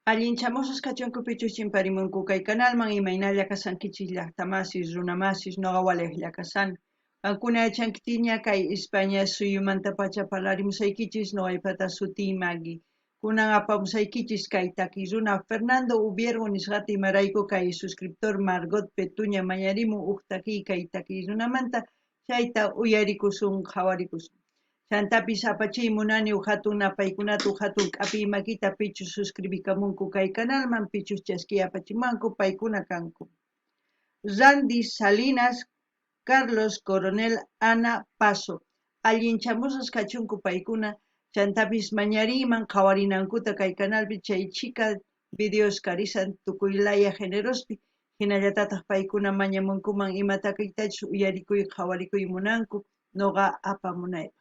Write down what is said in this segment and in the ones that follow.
Allinchamusas kachunku pichus chimparimunku kay kanalman, imaynalla kashankichis llaqtamasis, runamasis, noqa waliqlla kashani. Qankuna yachankichikña kay España suyumantapacha parlarimusaykichis, noqaypata sutiy Maggie. Kunan apamusaykichis kay takiy runa Fernando Ubiergo nisqata, imarayku kay suscriptor Margot Petuña mañarimun huk takiy kay takiy runamanta, chayta uyarikusun, qhawarikusun. Chantapis apachiy munani huk hatun napaykunata, huk hatun k'apiy makita pichus suscribikamunku kay kanalman, pichus chaskiy apachimanku, paykuna kanku: Randy Salinas, Carlos Coronel, Ana Paso. Allinchamusas kachunku paykuna, chantapis mañariyman qhawarinankuta kay kanalpi chay chhika videos karishan tukuy laya generospi, hinallatataq paykuna mañamunkuman ima takiytachus uyarikuy qhawarikuy munanku noqa apamunaypaq.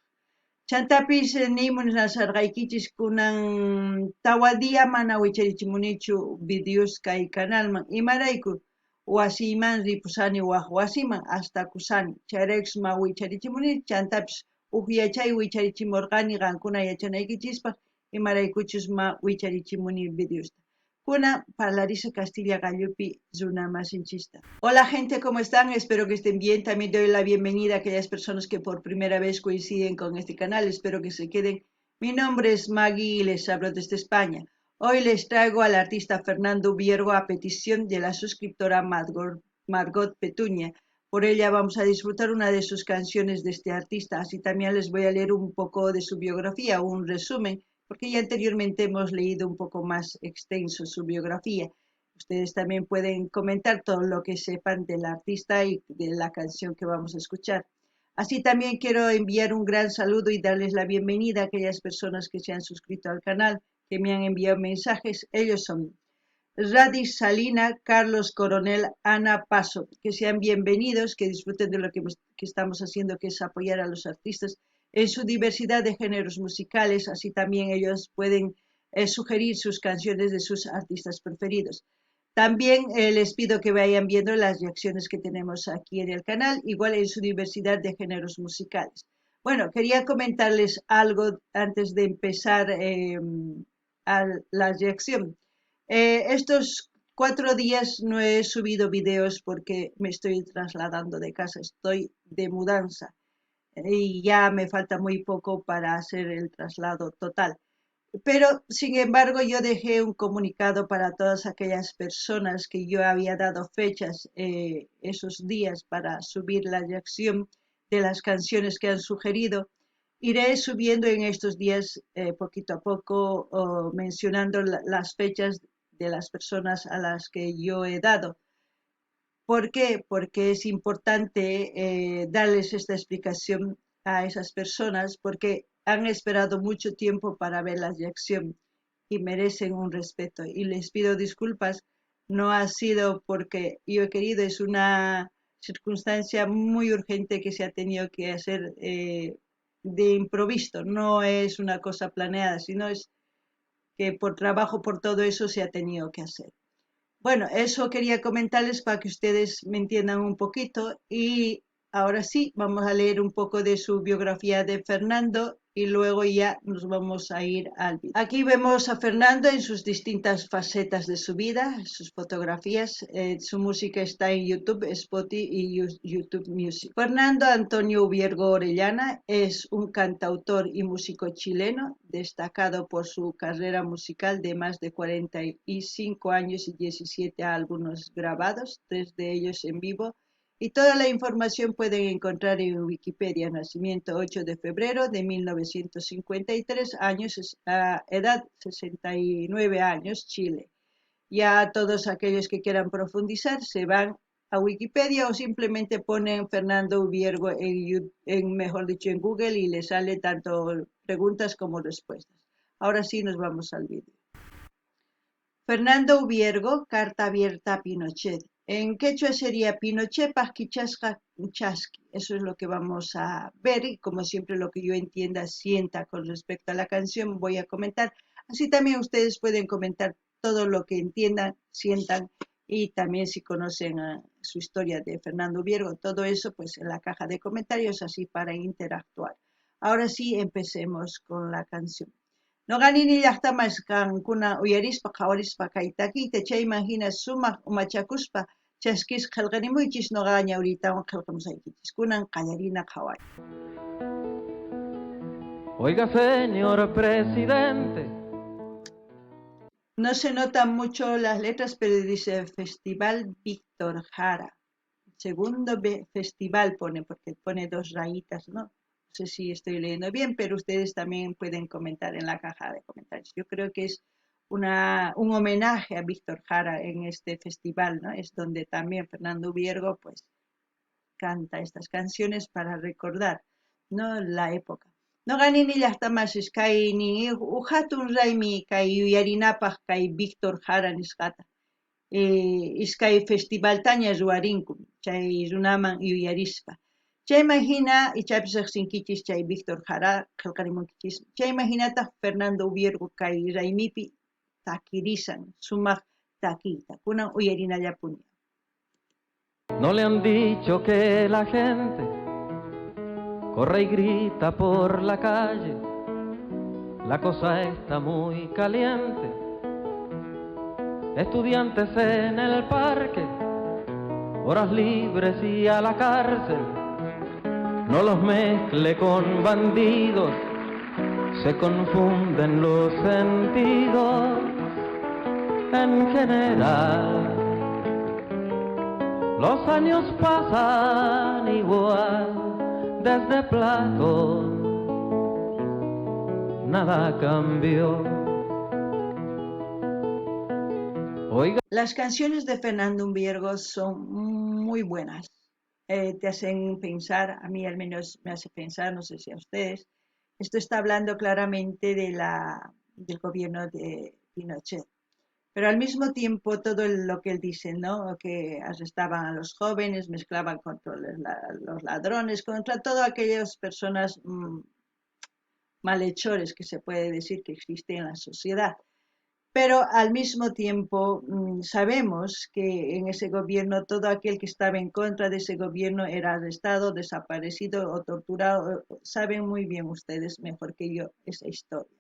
Chantapis niy munasharqaykichis kunan 4 día mana wicharichimunichu videos kay kanalman, imarayku wasiyman ripusani, waq wasiman astakusani, chayraykus ma wicharichimuni. Chantapis huk yachay wicharichimurqani qankuna yachanaykichispaq imaraykuchus ma wicharichimuni videosta. Kunan parlarisa Castilla qallupi runa masinchista. Hola gente, ¿cómo están? Espero que estén bien. También doy la bienvenida a aquellas personas que por primera vez coinciden con este canal. Espero que se queden. Mi nombre es Maggie y les hablo desde España. Hoy les traigo al artista Fernando Ubiergo a petición de la suscriptora Margot Petuña. Por ella vamos a disfrutar una de sus canciones de este artista. Así también les voy a leer un poco de su biografía, un resumen, porque ya anteriormente hemos leído un poco más extenso su biografía. Ustedes también pueden comentar todo lo que sepan del artista y de la canción que vamos a escuchar. Así también quiero enviar un gran saludo y darles la bienvenida a aquellas personas que se han suscrito al canal, que me han enviado mensajes. Ellos son Radis Salina, Carlos Coronel, Ana Paso. Que sean bienvenidos, que disfruten de lo que estamos haciendo, que es apoyar a los artistas en su diversidad de géneros musicales. Así también ellos pueden sugerir sus canciones de sus artistas preferidos. También les pido que vayan viendo las reacciones que tenemos aquí en el canal, igual en su diversidad de géneros musicales. Bueno, quería comentarles algo antes de empezar a la reacción. Estos 4 días no he subido videos porque me estoy trasladando de casa, estoy de mudanza y ya me falta muy poco para hacer el traslado total. Pero, sin embargo, yo dejé un comunicado para todas aquellas personas que yo había dado fechas esos días para subir la reacción de las canciones que han sugerido. Iré subiendo en estos días poquito a poco, mencionando las fechas de las personas a las que yo he dado. ¿Por qué? Porque es importante darles esta explicación a esas personas, porque han esperado mucho tiempo para ver la reacción y merecen un respeto. Y les pido disculpas, no ha sido porque yo he querido, es una circunstancia muy urgente que se ha tenido que hacer de improviso, no es una cosa planeada, sino es que por trabajo, por todo eso se ha tenido que hacer. Bueno, eso quería comentarles para que ustedes me entiendan un poquito y ahora sí, vamos a leer un poco de su biografía de Fernando y luego ya nos vamos a ir al vídeo. Aquí vemos a Fernando en sus distintas facetas de su vida, sus fotografías, su música está en YouTube, Spotify y YouTube Music. Fernando Antonio Ubiergo Orellana es un cantautor y músico chileno, destacado por su carrera musical de más de 45 años y 17 álbumes grabados, 3 de ellos en vivo. Y toda la información pueden encontrar en Wikipedia. Nacimiento 8 de febrero de 1953, años, edad 69 años, Chile. Ya todos aquellos que quieran profundizar se van a Wikipedia o simplemente ponen Fernando Ubiergo en, mejor dicho, en Google y les sale tanto preguntas como respuestas. Ahora sí nos vamos al vídeo. Fernando Ubiergo, carta abierta a Pinochet. En quechua sería Pinochet kichasqa chaski. Eso es lo que vamos a ver y, como siempre, lo que yo entienda, sienta con respecto a la canción voy a comentar. Así también ustedes pueden comentar todo lo que entiendan, sientan y también si conocen su historia de Fernando Ubiergo, todo eso pues en la caja de comentarios, así para interactuar. Ahora sí, empecemos con la canción. Noqa nini llaqtamas qankuna uyarispa qhawarispa kay takiyta chayman hina sumaq umachakuspa chaskis qillqarimuychis noqa ñawriytawan qillqamusaykichis. Kunan qallarina qhaway. Oiga, señor presidente. No se notan mucho las letras, pero dice Festival Víctor Jara. Segundo festival pone, porque pone dos rayitas, ¿no? No sé si estoy leyendo bien, pero ustedes también pueden comentar en la caja de comentarios. Yo creo que es un homenaje a Víctor Jara en este festival, ¿no? Es donde también Fernando Ubiergo, pues, canta estas canciones para recordar, ¿no?, la época. Noqa nini llaqtamasis kay nin huk hatun raymi kay yuyarinapaq kay Víctor Jara nisqata. Iskay festivaltaña ruwarinku chay runaman yuyarispa. Chayman hina ichapis riqsinkichis chay Víctor Jara qillqarimunkichis. Chayman hinataq Fernando Ubiergo kay raymipi takirisan sumaq takiyta. Kunan uyarinallapuni. No le han dicho que la gente corre y grita por la calle, la cosa está muy caliente. Estudiantes en el parque, horas libres y a la cárcel. No los mezcle con bandidos, se confunden los sentidos en general. Los años pasan igual desde Platón, nada cambió. Oiga. Las canciones de Fernando Ubiergo son muy buenas. Te hacen pensar, a mí al menos me hace pensar, no sé si a ustedes. Esto está hablando claramente del gobierno de Pinochet. Pero al mismo tiempo todo lo que él dice, ¿no? Que arrestaban a los jóvenes, mezclaban contra los ladrones, contra todas aquellas personas malhechores que se puede decir que existen en la sociedad. Pero al mismo tiempo sabemos que en ese gobierno todo aquel que estaba en contra de ese gobierno era arrestado, desaparecido o torturado. Saben muy bien ustedes mejor que yo esa historia.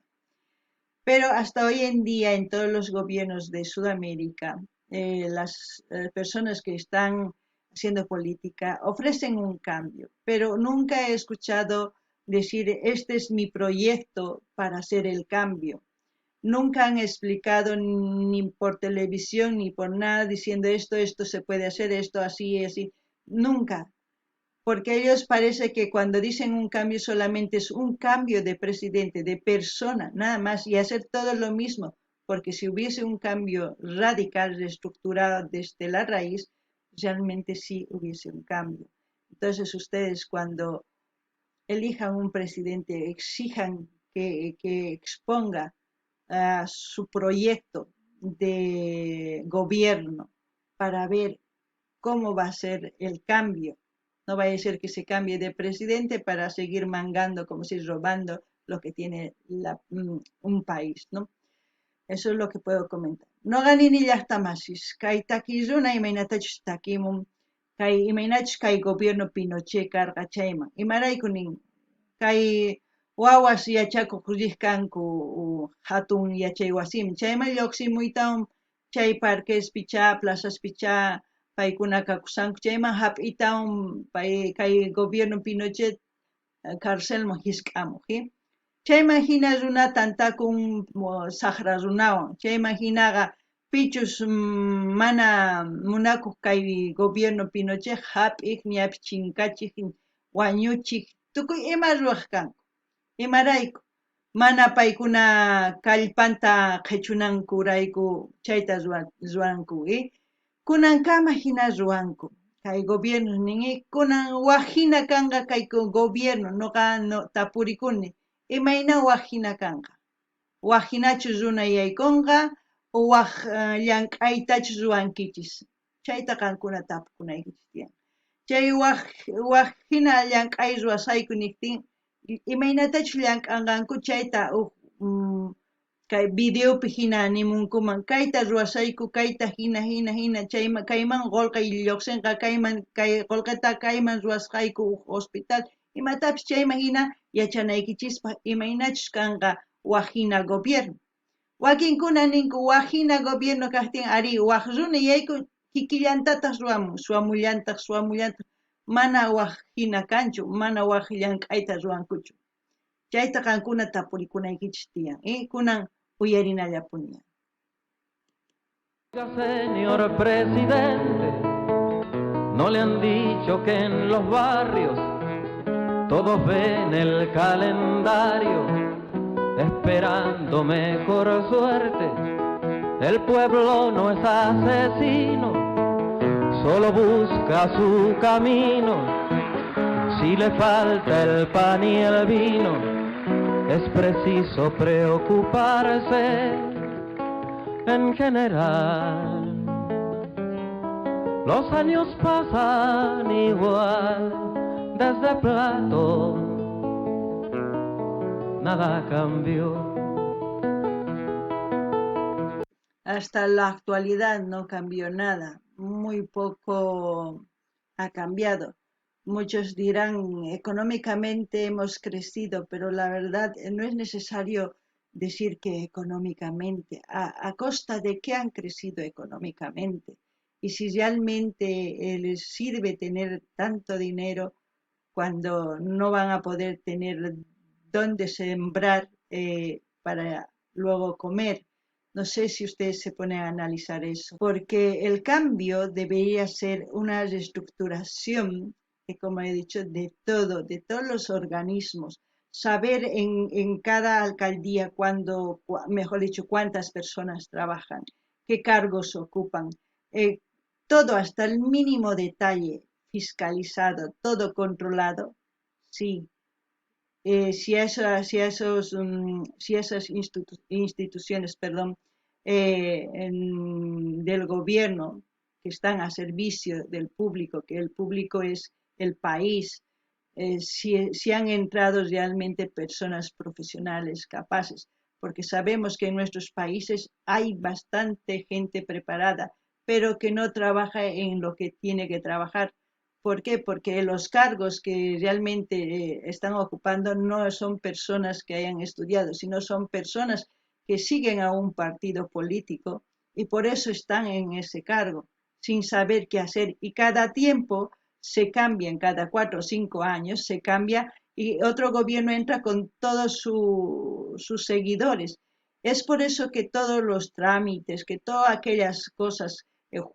Pero hasta hoy en día en todos los gobiernos de Sudamérica, las personas que están haciendo política ofrecen un cambio, pero nunca he escuchado decir este es mi proyecto para hacer el cambio. Nunca han explicado ni por televisión ni por nada diciendo esto se puede hacer, esto así, así. Nunca. Porque ellos parece que cuando dicen un cambio solamente es un cambio de presidente, de persona, nada más, y hacer todo lo mismo. Porque si hubiese un cambio radical, reestructurado desde la raíz, realmente sí hubiese un cambio. Entonces ustedes cuando elijan un presidente, exijan que exponga a su proyecto de gobierno para ver cómo va a ser el cambio. No vaya a ser que se cambie de presidente para seguir mangando, como si robando lo que tiene un país, ¿no? Eso es lo que puedo comentar. Noqa nini llaqtamasis, kay takiy runa imaynatachus takimun, kay imaynachus kay gobierno Pinochet karqa chayman. Imarayku nin, kay wawas yachakuq riq kanku hatun yachay wasiman, chayman lluqsimuytawan chay parquespichá, plazaspichá paykuna kakusanku, chayman hap'itawan pay kay gobierno Pinochet carcelman hisk'amuq, ¿sí? Chayman hina runa tantakun saqra runawan, chayman hinaqa pichus mana munakuq kay gobierno Pinochet hap'iq, ñapi chinkachiq, wañuchiq, tukuy ima ruwaq kanku. Imarayku mana paykuna kallpanta qhichunankurayku chayta ruwanku, ¿eh? Kunankama hina ruwanku. Kay gobierno nin, kunan waj hina kanqa kay gobierno, noqa no tapurikuni, imayna waj hina kanqa? Waj hinachu runa yaykunqa o waj llank'aytachu ruwankichis? Chayta qankuna tapukunaykichis tiyan. Chay waj hina llank'ay ruwasayku niqtin, imaynatachu llank'anqanku chayta huk kay videopi hina nimunkuman, kayta ruwasayku, kayta hina, hina, hina, chayman, kayman qullqi lluqsinqa, kayman, kay qullqita kayman ruwasqayku huk hospital, imatapis chayman hina yachanaykichispaq imaynachus kanqa Waj hina gobierno. Wakinkuna ninku waj hina gobierno kaqtin arí waj runa yaykun kikillantataq ruwamun, suwamullantaq, suwamullantaq, mana waj hina kanchu, mana waj llank'ayta ruwankuchu. Chayta qankuna tapurikunaykichis tiyan, kunan uyarinallapuni. Señor presidente, no le han dicho que en los barrios todos ven el calendario esperando mejor suerte. El pueblo no es asesino, solo busca su camino. Si le falta el pan y el vino, es preciso preocuparse en general. Los años pasan igual desde Platón, nada cambió. Hasta la actualidad no cambió nada, muy poco ha cambiado. Muchos dirán, económicamente hemos crecido, pero la verdad no es necesario decir que económicamente, a costa de qué han crecido económicamente. Y si realmente les sirve tener tanto dinero cuando no van a poder tener dónde sembrar para luego comer. No sé si ustedes se ponen a analizar eso, porque el cambio debería ser una reestructuración, que, como he dicho, de todo, de todos los organismos. Saber en cada alcaldía cuándo, mejor dicho, cuántas personas trabajan, qué cargos ocupan, todo hasta el mínimo detalle fiscalizado, todo controlado, sí. Si esa, si esos, si esas instituciones, perdón, del gobierno que están a servicio del público, que el público es el país, si han entrado realmente personas profesionales capaces, porque sabemos que en nuestros países hay bastante gente preparada, pero que no trabaja en lo que tiene que trabajar. ¿Por qué? Porque los cargos que realmente están ocupando no son personas que hayan estudiado, sino son personas que siguen a un partido político y por eso están en ese cargo, sin saber qué hacer. Y cada tiempo se cambian, cada 4 o 5 años se cambia y otro gobierno entra con todos sus seguidores. Es por eso que todos los trámites, que todas aquellas cosas,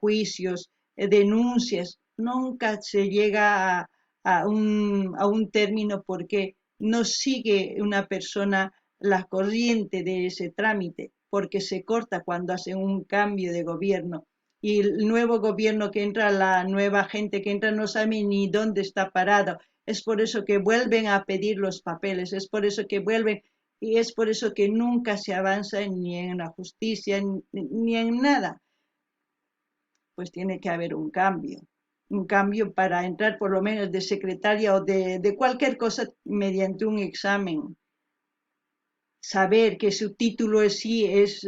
juicios, denuncias, nunca se llega a un término porque no sigue una persona la corriente de ese trámite, porque se corta cuando hacen un cambio de gobierno. Y el nuevo gobierno que entra, la nueva gente que entra, no sabe ni dónde está parado. Es por eso que vuelven a pedir los papeles, es por eso que vuelven y es por eso que nunca se avanza ni en la justicia ni en nada. Pues tiene que haber un cambio, un cambio para entrar por lo menos de secretaria o de cualquier cosa mediante un examen. Saber que su título es, sí es,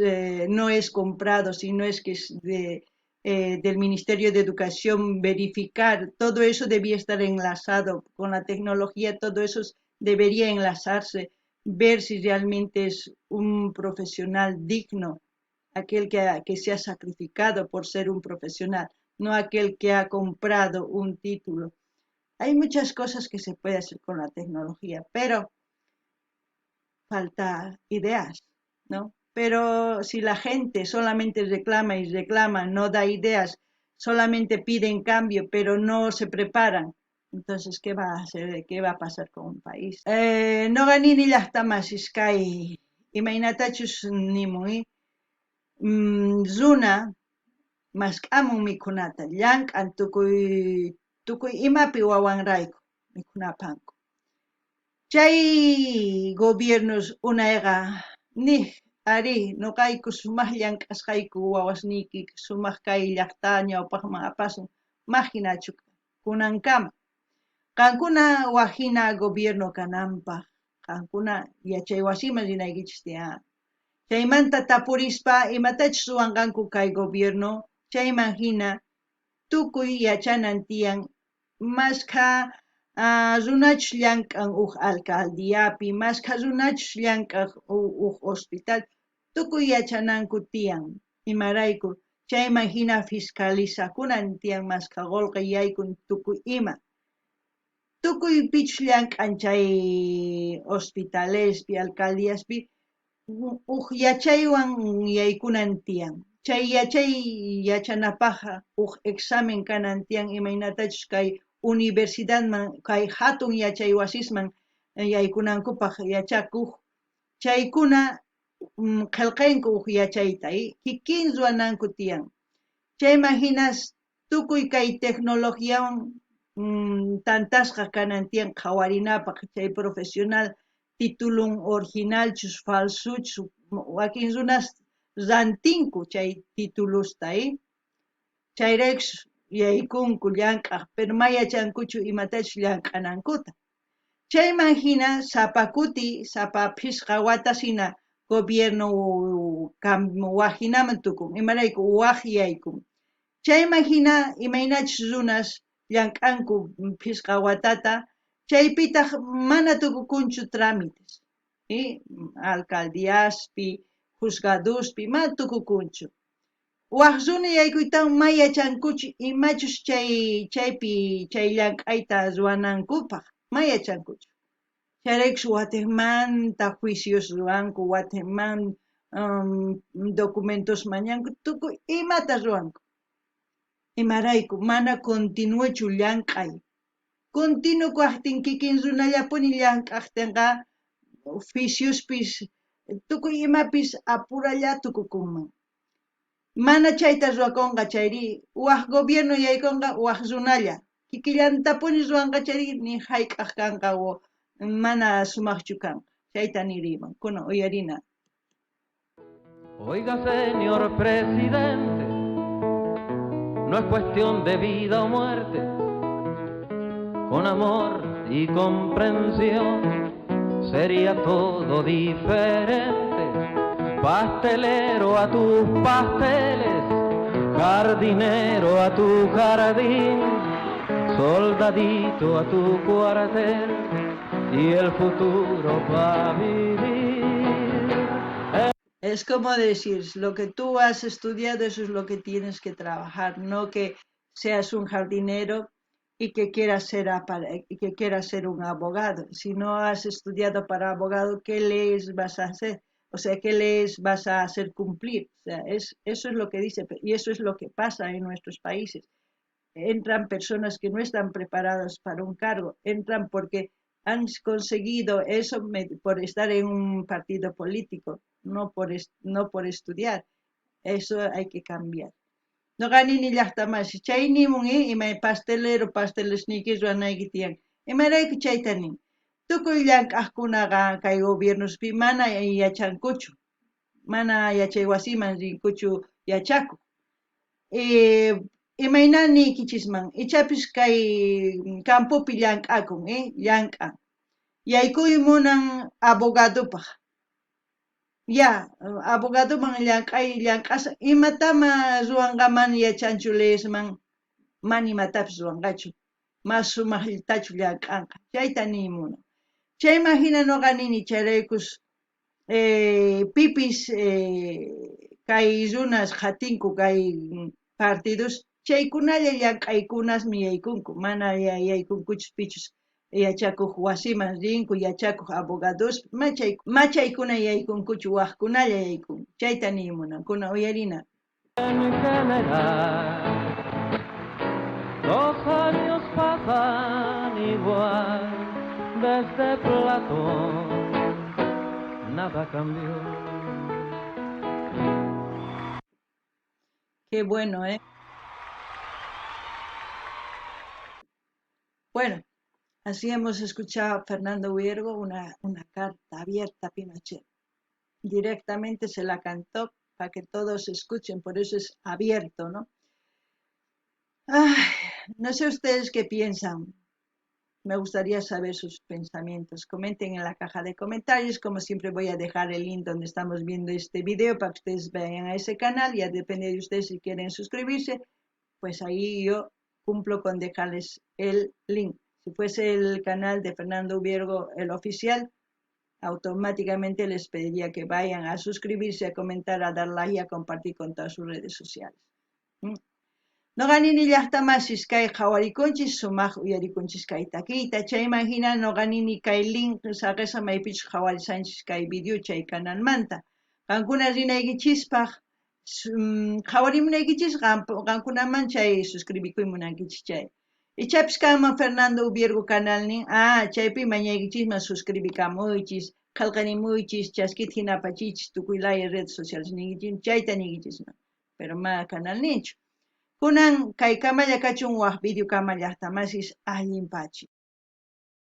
no es comprado, sino es que es del Ministerio de Educación, verificar, todo eso debía estar enlazado con la tecnología, todo eso debería enlazarse, ver si realmente es un profesional digno, aquel que se ha sacrificado por ser un profesional, no aquel que ha comprado un título. Hay muchas cosas que se puede hacer con la tecnología, pero falta ideas, ¿no? Pero si la gente solamente reclama y reclama, no da ideas, solamente piden cambio, pero no se preparan, entonces, ¿qué va a hacer? ¿Qué va a pasar con un país? Noqa nini llaqtamasis kay imaynatachus nimun, runa mask'amun mikhunata, llank'an tukuy imapi wawanrayku mikhunapanku. Chay gobiernos unayqa niq arí nuqayku sumaq llank'asqayku wawasniyki sumaq kay llaqta ñawpaqman apasun, mahinachu kunankama. Qankuna wajina gobierno kananpaq, qankuna yachay wasiman rinaykichis tiyan. Chaymanta tapurispa imatachus ruwanqanku kay gobierno, chayman hina tukuy yachanan tiyan mashkha Runachus llank'an huk alcaldiapi, mashkha runachus llank'aq huk hospital, tukuy yachananku tiyan. Imarayku chayman hina fiscalizakunan tiyan mashkha qullqi yaykun tukuy ima. Tukuy pichus llank'an chay hospitalespi, alcaldiaspi huk yachaywan yaykunan tiyan. Chay yachay yachanapaqqa huk examen kanan tiyan imaynatachus kay universidadman, kay hatun yachay wasisman yaykunankupaq yachakuq chaykuna qillqanku huk yachayta kikin ruwananku tiyan. Chayman hinas tukuy kay tecnologiawan tantasqa kanan tiyan qhawarinapaq chay profesional titulun originalchus falsuchus wakin runas rantinku chay titulusta chayraykus yaykunku llank'aq pero ma yachankuchu imatachus llank'anankuta. Chayman hina sapa kuti sapa phisqa watas hina gobierno waq hinaman tukun imarayku waq yaykun. Chayman hina imaynachus runas llank'anku phisqa watata chaypitaq mana tukukunchu trámites alcaldiaspi, juzgadospi mana tukukunchu. Waq runa yaykuytawan ma yachankuchu imachus chay chaypi chay llank'ayta ruwanankupaq ma yachankuchu. Chayraykus watiqmanta juicios ruwanku, watiqman documentos mañanku, tukuy imata ruwanku. Imarayku mana continuochu llank'ay. Continuo kaqtin kikin runallapuni llank'aqtinqa oficiospis tukuy imapis apuralla tukukunman. Mana chayta ruwakunqa chayri waq gobierno yaykunqa waq runalla kikillantapuni ruwanqa chayri ni hayk'aq kanqa mana sumaqchu kanqa. Chayta niriyman kunan uyarina. Oiga, señor presidente, no es cuestión de vida o muerte, con amor y comprensión sería todo diferente. Pastelero a tus pasteles, jardinero a tu jardín, soldadito a tu cuartel y el futuro pa' vivir. Es como decir, lo que tú has estudiado, eso es lo que tienes que trabajar, no que seas un jardinero y que quieras ser, y que quieras ser un abogado. Si no has estudiado para abogado, ¿qué leyes vas a hacer? O sea, ¿qué leyes vas a hacer cumplir? O sea, eso es lo que dice y eso es lo que pasa en nuestros países. Entran personas que no están preparadas para un cargo, entran porque han conseguido eso por estar en un partido político, no por estudiar. Eso hay que cambiar. Noqa nini llaqta masi, chay nimun imay pastelero pastelesniyki ruwanayki tiyan. Imarayku chayta nin? Tukuy llank'aqkunaqa kay gobiernospi mana yachankuchu, mana yachay wasiman rinkuchu yachakuq. Imayna niykichisman, ichapis kay campopi llank'akun, llank'an. Yaykuy munan abogadopaq. Ya, abogadoman llank'ay llank'asaq imatama ruwanqa mana yachanchu leyesman, mana imatapis ruwanqachu, mas sumaqllatachu llank'anqa. Chayta niy munan. Chayman hina nuqa nini chayraykus pipis kay runas qhatinku kay partidos chaykunalla llank'aykunasmi yaykunku, mana yaykunkuchu pichus yachakuq wasiman rinku, yachakuq abogados, machaykuna yaykunkuchu, waqkunalla yaykunku. Chayta niy munan, kunan uyarina. En general, los años pasan igual desde Platón, nada cambió. Qué bueno, ¿eh? Bueno, así hemos escuchado a Fernando Huergo una carta abierta a Pinochet. Directamente se la cantó para que todos escuchen, por eso es abierto, ¿no? Ay, no sé ustedes qué piensan. Me gustaría saber sus pensamientos. Comenten en la caja de comentarios. Como siempre voy a dejar el link donde estamos viendo este video para que ustedes vayan a ese canal. Ya depende de ustedes si quieren suscribirse. Pues ahí yo cumplo con dejarles el link. Si fuese el canal de Fernando Ubiergo el oficial, automáticamente les pediría que vayan a suscribirse, a comentar, a dar like y a compartir con todas sus redes sociales. Noqa nini llaqtamasis kay qhawarikunchis sumaq uyarikunchis kay takiyta chayman hina noqa nini kay link saqesa maypichus qhawarisanchis kay video chay canalmanta qankuna rinaykichispaq qhawarimunaykichis qankunaman chay suscribikuy munankichis chay ichapis kanman Fernando Ubiergo canalnin chaypi mañaykichisman suscribikamuychis qillqarimuychis chaskita hina apachiychis tukuy laya redes sociales niykichis chayta niykichisman pero mana canalninchu. Kunan kay kamalla kachun wak video kama llaqtamasis allin pachi.